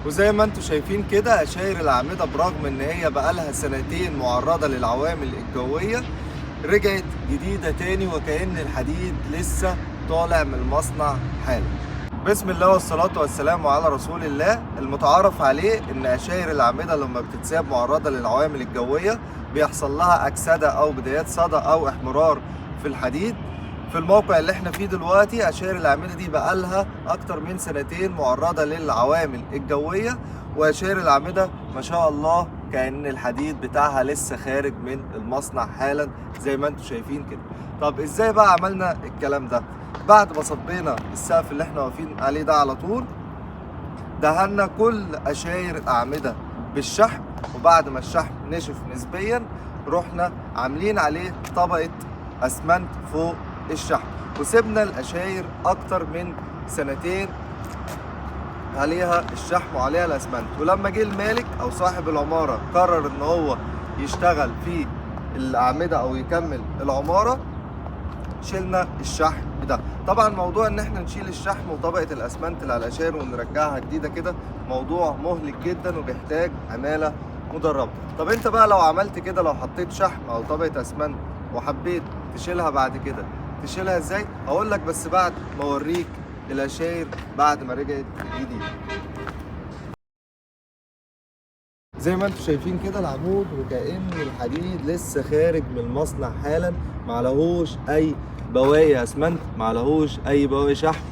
وزي ما انتم شايفين كده اشاير الاعمدة برغم ان هي بقالها سنتين معرضه للعوامل الجوية رجعت جديدة تاني، وكأن الحديد لسه طالع من المصنع حالا. بسم الله والصلاة والسلام على رسول الله. المتعارف عليه ان اشاير الاعمدة لما بتتساب معرضه للعوامل الجوية بيحصل لها اكسده او بدايات صدى او احمرار في الحديد. في الموقع اللي احنا فيه دلوقتي اشاير الاعمدة دي بقالها اكتر من سنتين معرضه للعوامل الجوية، واشاير الاعمدة ما شاء الله كأن الحديد بتاعها لسه خارج من المصنع حالا زي ما انتم شايفين كده. طب ازاي بقى عملنا الكلام ده؟ بعد ما صبينا السقف اللي احنا واقفين عليه ده على طول دهنا كل اشاير الاعمدة بالشحم، وبعد ما الشحم نشف نسبيا رحنا عاملين عليه طبقه اسمنت فوق الشحم، وسيبنا الاشاير اكتر من سنتين عليها الشحم وعليها الاسمنت. ولما جه المالك او صاحب العمارة قرر ان هو يشتغل في الاعمدة او يكمل العمارة شلنا الشحم ده. طبعا موضوع ان احنا نشيل الشحم وطبقه الاسمنت اللي على الاشاير ونرجعها جديدة كده موضوع مهلك جدا وبيحتاج عماله مدربه. طب انت بقى لو عملت كده، لو حطيت شحم او طبقه اسمنت وحبيت تشيلها بعد كده تشيلها ازاي؟ هقول لك بس بعد ما اوريك الاشاير بعد ما رجعت جديد. زي ما انتم شايفين كده العمود وكأن الحديد لسه خارج من المصنع حالا، معلهوش اي بواقي اسمنت، معلهوش اي بواقي شحم،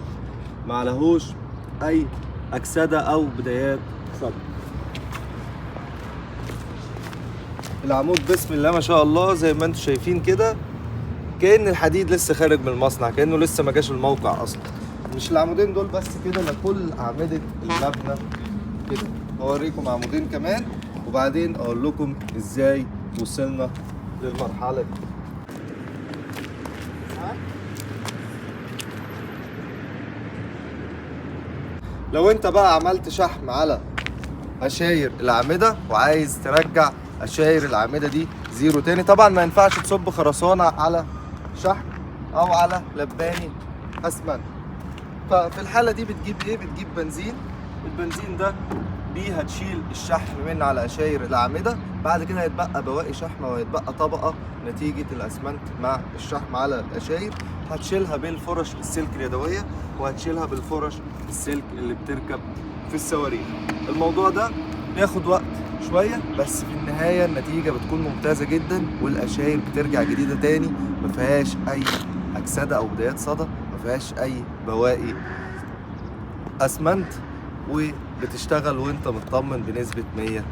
معلهوش اي اكسده او بدايات صدى. العمود بسم الله ما شاء الله زي ما انتم شايفين كده كأن الحديد لسه خارج من المصنع، كأنه لسه ما جاش الموقع اصلا. مش العمودين دول بس كده، ده كل اعمدة المبنى كده. هوريكم عمودين كمان وبعدين اقول لكم ازاي وصلنا للمرحلة دي. لو انت بقى عملت شحم على اشاير الاعمدة وعايز ترجع اشاير الاعمدة دي زيرو تاني، طبعا ما ينفعش تصب خرسانه على شحم او على لباني اسمنت. ففي الحالة دي بتجيب ايه؟ بتجيب بنزين. البنزين ده بيه هتشيل الشحم من على اشاير الاعمدة، بعد كده هيتبقى بواقي شحم وهيتبقى طبقه نتيجة الاسمنت مع الشحم على الاشاير. هتشيلها بالفرش السلك اليدوية وهتشيلها بالفرش السلك اللي بتركب في الصواريخ. الموضوع ده بياخد وقت شوية، بس في النهاية النتيجة بتكون ممتازة جدا، والاشاير بترجع جديدة تاني ما فيهاش اي اكسده او بدايات صدى، ما فيهاش اي بواقي اسمنت، وبتشتغل وانت مطمن بنسبة 100%.